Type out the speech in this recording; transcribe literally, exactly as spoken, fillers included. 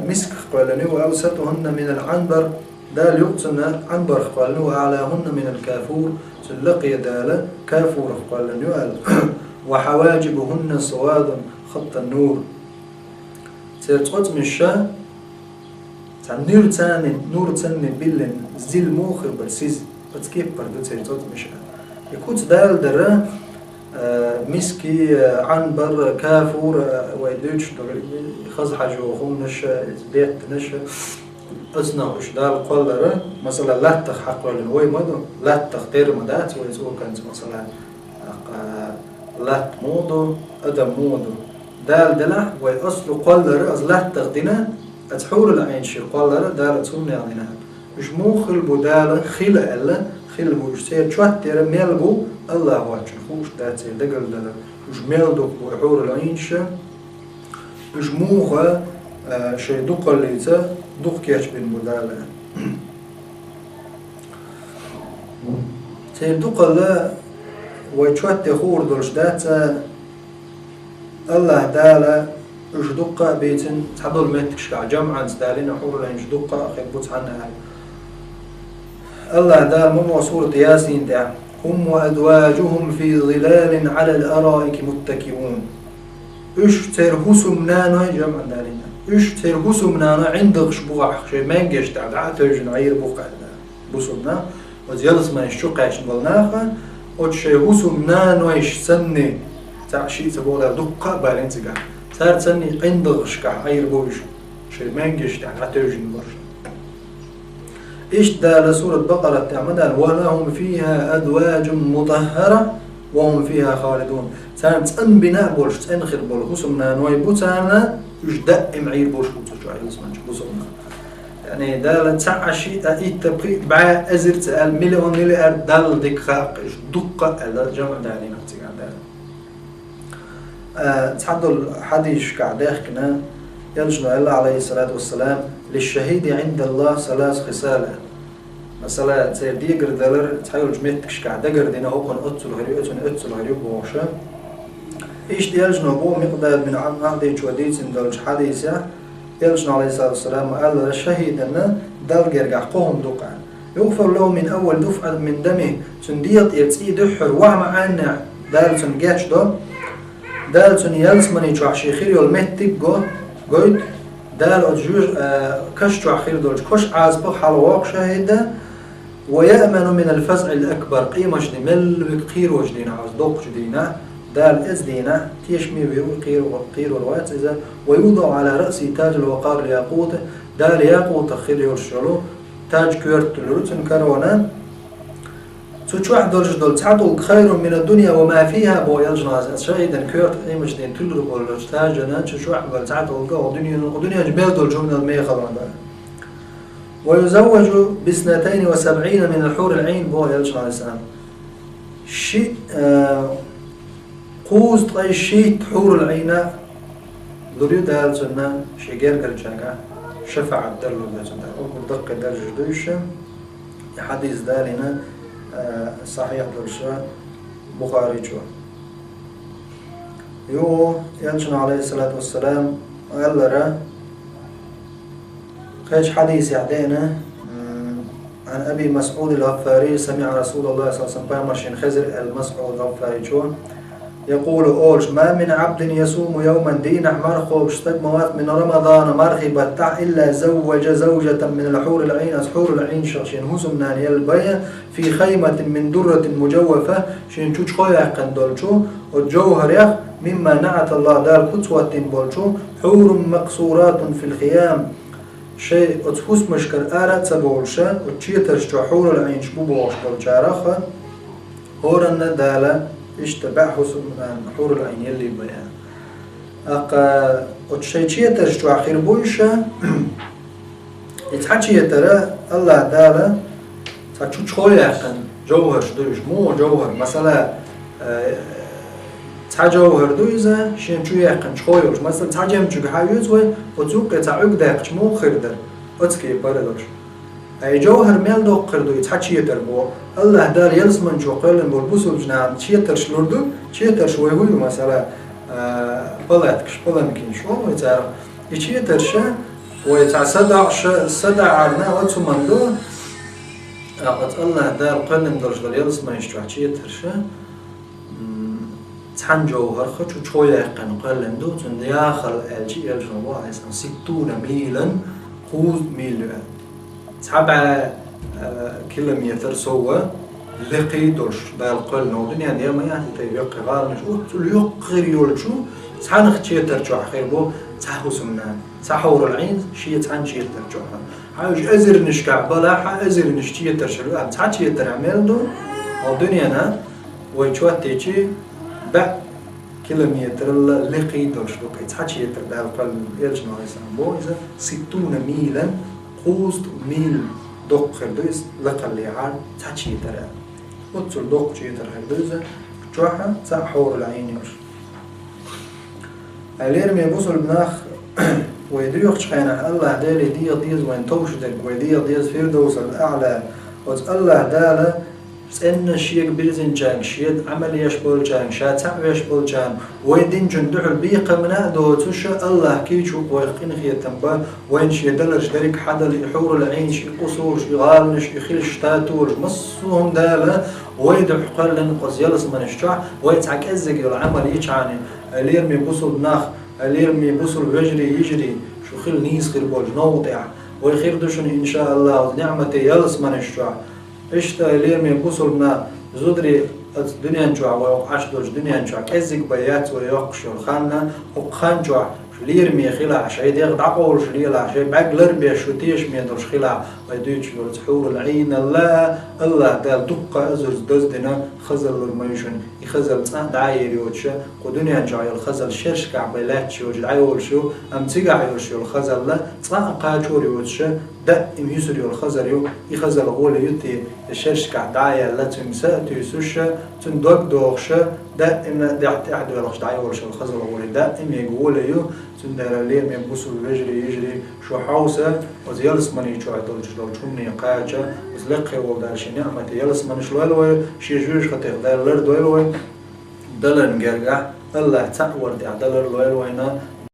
Мисках кхоьллина ю, وأوسطهن من العنبر, Дала юкъе цунна Ӏанбарах кхоьллина ю, وأعلاهن من الكافور, цул лакхе Дала кафурах кхоьллина ю аьлла. وحواجبهن سواد خط النور. Церан цӀоцкъамаш, цхьа нур царна, нур царна биллина, зил муха хир бара, сиз, оцу кепара ду церан цӀоцкъамаш. И куц Дала дара, э, миски, э, Ӏанбар, кафур, э, вай дуьйцуш долу хаза хьажо хӀуманаш, э, беттанаш, оцунах уьш Дала кхоллар, масала, латтах хьакхоьллина вай ма ду, латтах тера ма дац вай цӀоканца, масала, тӀаккха латта муха ду, адам муха ду. Дала делахь вай аслу кхоллар, оцу латтах дина, оцу хьурул Ӏийнаш кхоллар Дала цуннех дина. Уьш муха хилла бу Дала хила аьлла, хилла бу уьш, церан чот тера мел бу, АллахӀ воцчунна хууш дац церан дагардалар. Уьш мел дукха бу хьурул Ӏийнаш, уьш муха, э, шайн дукхаллица дукха кечбина бу Дала. Церан дукхалла вай чот тӀе хуур долуш дац, АллахӀ Дала уьш дуккха а бийцина, цхьадолу меттигашкахь жамӀанца далийна, хьурул Ӏийнаш дуккха а хир бу цхьанна аьлла. АллахӀ Дала ма боху сурат Ясин тӀехь: «هم وأزواجهم في ظلال على الأرائك متكئون». Уьш, церан хӀусамнаной, жамӀан далийна, уьш, церан хӀусамнаной, ӀиндагӀаш бу гӀахь, шайн маьнгеш тӀехь дӀа а тевжина Ӏийр бу-кх аьлла. Бусулба нах, оцу ялсаманеш чу кхаьчна болу наха, оцу шайн хӀусамнанойш санна, цхьаъ, шиъ ца боху Дала, дуккха а балийна цигахь. Цара санна ӀиндагӀашкахь Ӏийр бу уьш, шайн маьнгеш тӀехь дӀатевжина болуш. Иштта Дала сурат Бакъарат тӀехь ма дана: «ولهم فيها أزواج مطهرة وهم فيها خالدون». Царна цӀанбина а болуш, цӀена хир болу хӀусамнаной бу царна, уьш даим Ӏийр болуш бу цу чохь, ялсаманчу бусулба нах. Яъни Дала цхьаъ, шиъ, итт, пхиъ, бӀе, эзар ца аьлла, миллион, миллиард Далла дика хаьа-кх уьш дуккха а аьлла, жамӀ далийна-кх цигахь Дала. А, цхьадолу хьадисашкахь даьхкина, Элчано аьлла, Ӏалайхиссалату вассалам: «للشهيد عند الله ثلاث خصال». Масала, церан дегар далар цхьайолчу меттигашкахь дагардина, хӀокхуьнан оццул хир ю, оцунна оццул хир ю бохуш. Иштта Элчано боху Микъдад бин Ӏамр Маъдичо дийцина долчу хьадисехь, Элчано, Ӏалайхиссалату вассалам, аьллера, шахӀиданна Далла гергахь кхо хӀума ду-кх. «يغفر له من أول دفعة من دمه», цуьнан дегӀан тӀера цӀий дуьххьара охьа ма Ӏаьннехь, Дала цунна гечдо. Дала цунна ялсамани чохь шен хир йолу меттиг го, гойту. Дала оцу жоьж-, а, каш чохь хир долчу кош Ӏазапах хьалагӀо-кх шахӀид. «ويأمن من الفزع الأكبر», къематдийнахь мел вуьгу кхерочу дийнахь, оцу доккхачу дийнахь, Дала эцу дийнахь, тешаме вуьгу, кхеро-, кхерор вац иза. «ويوضع على رأسه تاج الوقار الياقوت», Дала якъутах хир йолуш йолу таж, коьрта туьллур ю цуьнан, корона. Цу чохь долуш долу цхьа тӀулг «خير من الدنيا وما فيها», боху Элчано, оцу шахӀидан коьрта къематдийнахь туьллур болчу тажана чу чохь болу цхьа тӀулг, оцу дуьненан, оцу дуьнен чу мел долчу хӀуманал мехала ма бара. «ويزوج باثنتين وسبعين من الحور العين», боху Элчано, Ӏалайхиссалам. Ши, э, кхузткъе шийтта хьурул Ӏийна лур ю Дала цунна шен гергарчаьрга, шафаӀат дар лур ду цунна. Уггар даккхий даржаш ду уьш. И хьадис далийна, э, сахьихь долуш Бухаричо. Юха Элчано, Ӏалайхиссалату вассалам, аьллера, кхечу хьадисехь деана, м, عن أبي مسعود الغفاري سمع رسول الله صلى الله عليه وسلم, пайхамар шена хезира аьлла МасӀуд ГӀаффаричо, يقول, олуш: «ما من عبد يصوم يوما», дийнахь марха кхобуш стаг ма вац, «من رمضان», мархий баттахь, «إلا زوج زوجة من الحور العين», оцу хьурул Ӏийнашах шена хӀусамнана елла бен, «في خيمة من درة مجوفة», шена чу чхо яьккхина долчу оцу жовхӀарех, «مما نعت الله», Дала куц хӀоттийна болчу, «حور مقصورات في الخيام», шайн оцу хӀусамашкара ара а ца бовлуша, оцу четарш чохь хьурул Ӏийнаш бу бохуш болчарах, хӀоранна Дала иштта бӀе хӀусамнана, хьурул Ӏийн елла бен. ТӀаккха оцу шайн четарш чохь хир бу уьш, и цхьа четар АллахӀ Дала цхьа чу чхо яьккхина жовхӀарш ду уьш. Муха жовхӀар? Масала, э, цхьа жовхӀар ду иза, шен чу яьккхина чхо йолуш. Масала, цхьа жемчуг хьан оьцу вай, оцу юккъе цхьа Ӏуьрг даьккхича муха хир дара? Оцу кепара долуш. Ай, жовхӀар мел доккха хир ду и цхьа четар боху? АллахӀ Дала ялсамани чу кхоьллина болу бусулба нахана четарш лур ду, четарш вай хӀун ю, масала, а, палаткаш, паланкинаш, хӀун вай царах? И четарша Вай цхьа садаӀа ша, садаӀарна оцу ман ду, а, оцу Аллаха Дала кхоьллина долуш долу ялсаманаш чохь четарша, м, цхьана жовхӀарх чу чхьо яьккхина кхоьллина ду, цунна яхал аьлча, элчано боху, Ӏалайхиссалам, ситтуна милан, кхузткъа мил ю аьлла. Цхьа бӀе, а, километр сов лекхий долуш Дала кхоьллина ву дуьнен, я ма яц тӀе йоккхий гӀаланаш, оццул йоккхий йолчу цхьанах четар чохь хир бу цхьа хӀусамнана. Цхьа хьурул Ӏийн шен цхьана четар чохь. Хьан уьш эзарнашкахь балахь, хьан эзарнаш четарш ю, амма цхьа четар мел ду, хьо дуьненахь вай чоттийчи бӀе километралла лекхий долуш ду, кхин цхьа четар Дала кхоьллина, элчано Ӏалайхиссалам боху иза, ситтуна милан, кхузткъа мил доккха хир ду иза, лакхаллехьара цхьа четар. Оццул доккха четар хир ду иза, чохь цхьа хьурул Ӏийн йолуш. Лераме бусулба нах, вай доьхучу хенахь Аллаха Деле деха деза вайн товш дерг, вай деха деза Фирдовсал Аъла. Оцу Аллаха Дала цӀенна шега бирзинчарна, шега Ӏамал еш болчарна, ша цхьаъ веш болчарна, вай динчун дуьхьал бекхамна а доцуш, Аллаха кийча ву вайх къинхетам бан, вайна шен даларш дерриг хьадала, и хьурул Ӏийнаш, и къусурш, и гӀаланаш, и хилла штатолаш, массо а хӀума Дала вай дуьхьа кхоьллина оцу ялсаманаш чохь, вай цхьа кӀеззиг йолу Ӏамал йичхьана, лераме бусулба нах, лераме бусулба вежарий, йижарий, шу хила нийса хир болчу новкъа тӀехь. Вай хир ду шуна, иншааллахӀ, оцу неӀмате ялсаманаш чохь. Иштта, лераме бусулба нах, зударий, оцу дуьнен чохь, вай хӀокху Ӏаш долчу дуьнен чохь кӀеззиг бен яц вай йоккхуш йолу хан, хӀокху хан чохь шу лераме хилахь, шайн дегӀ дӀакъовлуш лелахь, шайн бӀаьрг ларбеш шу тешаме долуш хилахь, вай дуьйцуш йолчу хьурул Ӏийналла а, Аллаха Дала дуккха а азуьрца даздина хазаллур ма ю шуна. И хазалла цкъа а дӀа а ер йоцуша, кху дуьнен чохь йолу хазалла шершкахь бен лаьтташ йоцуш дӀайолуш ю, амма цигахь йолуш йолу хазалла цкъа а кхачор йоцуша, даим юьсур йолу хазар ю, и хазалла гӀоле ю те, и шершкахь дӀа а яьлла, цуьнга са а туьйсуша, цуьнан дог а дохуша, даимна а тӀаьхьа тӀаьхьа доьлхуш дӀайолуш йолу хазалла гӀоле даим мега гӀоле ю, цундела лераме бусулба вежарий, йижарий, шу хьовса, оцу ялсамани чохь долчуш долчу хӀумане кхача, оцу лекхе волу Дала шен неӀмате ялсаманаш лойла вай, шен жоьжахатех Дала лардойла вай, даларна гергахь, Аллаха цхьаъ вар тӀехь далар лойла вайна,